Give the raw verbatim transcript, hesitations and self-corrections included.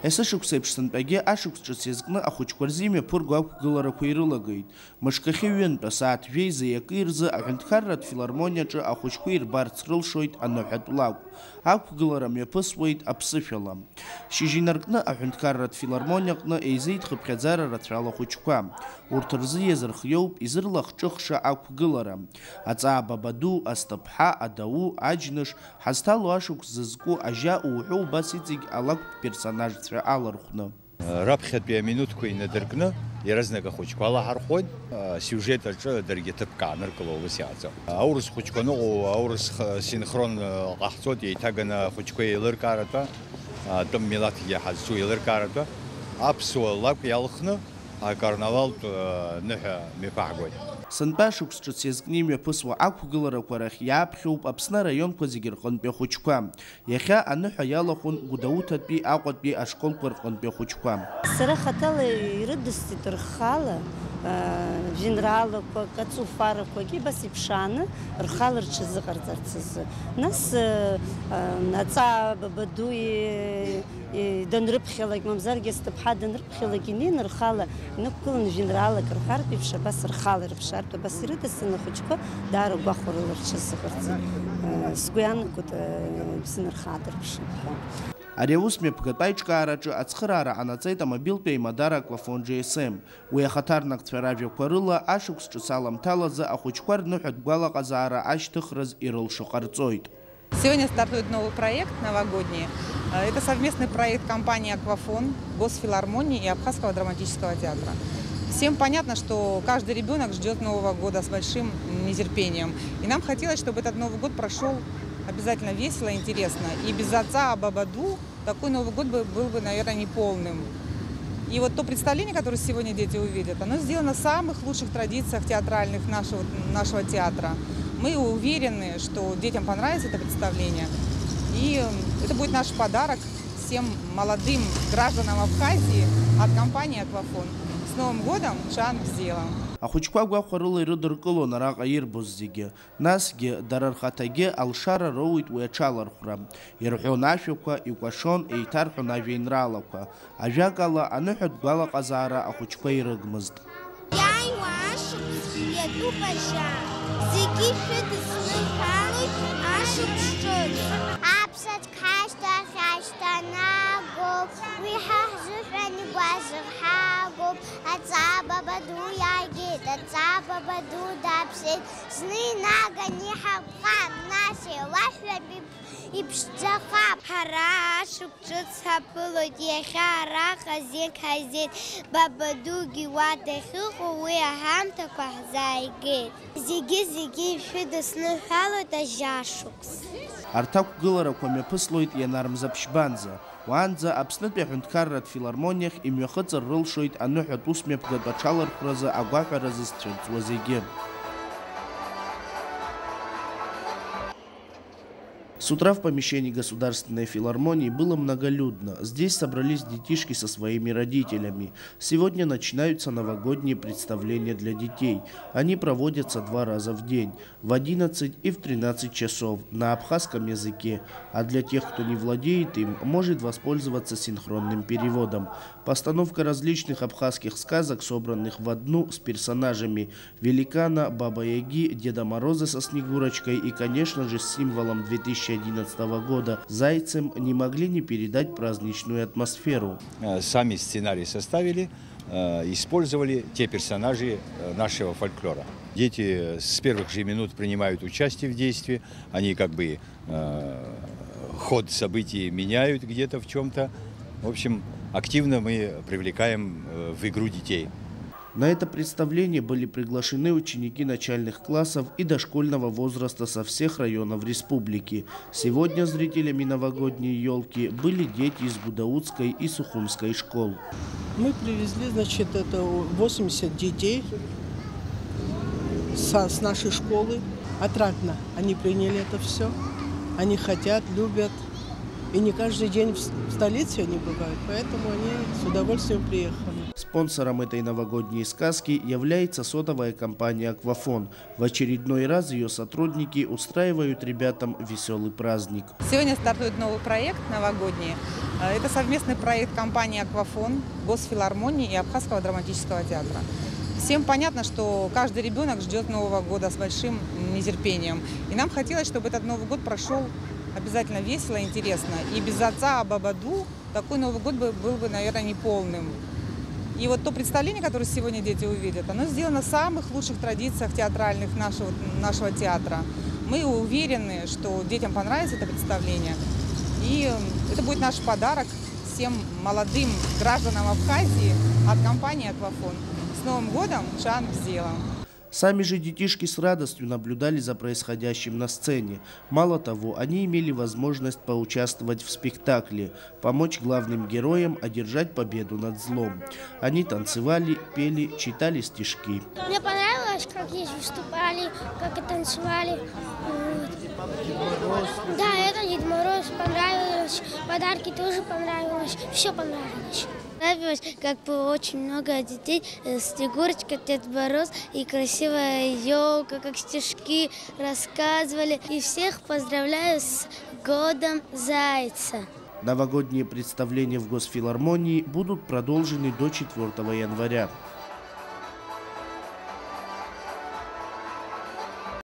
Есышықәсеиԥш сынтәагьы ашықәс ҿыц иазкны ахәыҷқәа рзы имҩаԥырго ақәгыларақәа ирылагеит. Мышкахьы ҩынтә асааҭ жәеиза иакы рзы аҳәынҭқарратә филармониаҿы ахәыҷқәа ирбарц рылшоит аныҳәатә лакә. Ақәгылара мҩаԥысуеит аԥсышәала. Шьыжь инаркны аҳәынҭқарратә филармониаҟны еизеит хыԥхьаӡара рацәала ахәыҷқәа. Урҭ рзы иазырхиоуп изырлахҿыхша ақәгылара. Аҵаа Бабаду, Асҭыԥҳа, Адау, Аџьныш, ҳазҭало ашықәс зызку ажьа уҳәа убас иҵегь алакәтә персонажцәа алархәны. Раԥхьатәи аминуҭқәа инадыркны, иаразнак ахәыҷқәа алаҳархәоит. Асиужет аҿы даргьы ҭыԥк ааныркыло ус иааӡо. Аурыс хәыҷқәа ныҟоу, аурыс х-, синхрон ҟаҳҵоит, еиҭаганы ахәыҷқәа еилыркааратәа, атәым милаҭгьы ҳазҿу еилыркааратәа, аԥсуа лакә иалхны акарнавалтә ныҳәа мҩаԥаҳгоит. Сынтәа шықәс ҿыц иазкны имҩаԥысуа ақәгыларақәа рахь иааԥхьоуп Аԥсны араионқәа зегьы рҟынтәи ахәыҷқәа. Иахьа аныҳәа иалахәын Гәдоуҭатәи, Аҟәатәи ашколқәа рҟынтәи ахәыҷқәа. Сара хаҭала ирыдысҵеит рхала, аа, жәеинраалақәак, аҵуфарақәагьы абас иԥшааны рхала рҽазыҟарҵарц азы. Нас, аа, аҵаа Бабадуи, и, данрыԥхьалак, мамзаргьы Асҭыԥҳа данрыԥхьалак, инеины рхала инықәгыланы жәеинраалак рҳәартә еиԥш абас рхала ирыԥшаартә абас ирыдысҵаны ахәыҷқәа даара гәахәарыла рҽазыҟарҵеит. Сгәы иаанагоит, Аԥсны рхы аадырԥшып ҳәа. Ари аус мҩаԥгатәы аиҿкаараҿы ацхыраара ҟанаҵеит амобилтәи аимадара Аквафон G S M. Уи ахаҭарнакцәа ражәақәа рыла, ашықәс ҿыц аламҭалазы ахәыҷқәа рныҳәатә гәалаҟазаара ашьҭыхраз ирылшо ҟарҵоит. Сегодня стартует новый проект новогодний. Э, это совместный проект компании «Аквафон», Госфилармонии и Абхазского драматического театра. Всем понятно, что каждый ребёнок ждёт Нового года с большим нетерпением. И нам хотелось, чтобы этот Новый год прошёл обязательно весело, интересно. И без аҵаа Бабаду такой Новый год бы, был бы, наверное, неполным. И вот то представление, которое сегодня дети увидят, оно сделано в самых лучших традициях театральных нашего, нашего театра. Мы уверены, что детям понравится это представление. И это будет наш подарок всем молодым гражданам Абхазии от компании «Аквафон». С Новым годом! Чаан бзиала! Ахәыҷқәа гәахәарыла ирыдыркылон араҟа ирбоз зегьы. Насгьы, дара рхаҭагьы алшара роуит уи аҽалархәра. Ирҳәон ашәақәа, икәашон, еиҭарҳәон ажәеинраалақәа. Ажәакала, аныҳәатә гәалаҟазаара ахәыҷқәа ирыгмызт. Иааиуа ашықәс иатәуп ажьа. Зегьы шәыдысныҳәалоит ашықәс ҿыц. Аԥсаҭ ҳашьҭахь ашьҭанагоуп, уи ҳа ҳзыҳәан игәазырҳагоуп. Аҵаа Бабаду иааигеит, аҵаа Бабаду даԥсеит. Зны инаган иҳарԥхап, нас еилаҳәатәи иԥшӡахап. Ҳара ашықәс ҿыц ҳаԥылоит, иахьа араҟа зегь ҳаизеит. Бабадугьы уа дахьыҟоу уи аҳамҭақәа ҳзааигеит. Зегьы-зегьы ишәыдысныҳәалоит ажьашықәс. Арҭ ақәгыларақәа мҩаԥыслоит ианармза ԥшьбанӡа. Уаанӡа Аԥснытәи аҳәынҭқарратә филармониахь имҩахыҵыр рылшоит аныҳәатә усмҩаԥгатә аҽалархәразы агәаҳәара зызцәырҵуа зегьы. С утра в помещении Государственной филармонии было многолюдно. Здесь собрались детишки со своими родителями. Сегодня начинаются новогодние представления для детей. Они проводятся два раза в день, в одиннадцать и в тринадцать часов, на абхазском языке. А для тех, кто не владеет им, может воспользоваться синхронным переводом. Постановка различных абхазских сказок, собранных в одну с персонажами великана, Баба Яги, Деда Мороза со Снегурочкой и, конечно же, с символом две тысячи одиннадцатого года, зайцем, не могли не передать праздничную атмосферу. Э, сами сценарий составили, э, использовали те персонажи, э, нашего фольклора. Дети с первых же минут принимают участие в действии, они как бы, э, ход событий меняют где-то в чём-то. В общем, активно мы привлекаем, э, в игру детей. На это представление были приглашены ученики начальных классов и дошкольного возраста со всех районов республики. Сегодня зрителями новогодней ёлки были дети из Гудауцкой и Сухумской школ. Мы привезли, значит, это восемьдесят детей со, с нашей школы. Отрадно они приняли это всё. Они хотят, любят. И не каждый день в с- в столице они бывают, поэтому они с удовольствием приехали. Спонсором этой новогодней сказки является сотовая компания «Аквафон». В очередной раз ее сотрудники устраивают ребятам веселый праздник. Сегодня стартует новый проект новогодний. Э, Это совместный проект компании «Аквафон», Госфилармонии и Абхазского драматического театра. Всем понятно, что каждый ребенок ждет Нового года с большим нетерпением. И нам хотелось, чтобы этот Новый год прошел обязательно весело, интересно. И без отца Абабаду такой Новый год бы, был бы, наверное, неполным. И вот то представление, которое сегодня дети увидят, оно сделано в самых лучших традициях театральных нашего, нашего театра. Мы уверены, что детям понравится это представление. И это будет наш подарок всем молодым гражданам Абхазии от компании «Аквафон». С Новым годом! Чан взела! Сами же детишки с радостью наблюдали за происходящим на сцене. Мало того, они имели возможность поучаствовать в спектакле, помочь главным героям одержать победу над злом. Они танцевали, пели, читали стишки. Мне понравилось, как здесь выступали, как и танцевали. Вот. Да, это Дед Мороз понравилось, подарки тоже понравилось, все понравилось. Понравилось, как было очень много детей, э, Снегурочка, Дед Мороз и красивая елка, как стишки рассказывали. И всех поздравляю с годом Зайца. Новогодние представления в Госфилармонии будут продолжены до четвёртого января.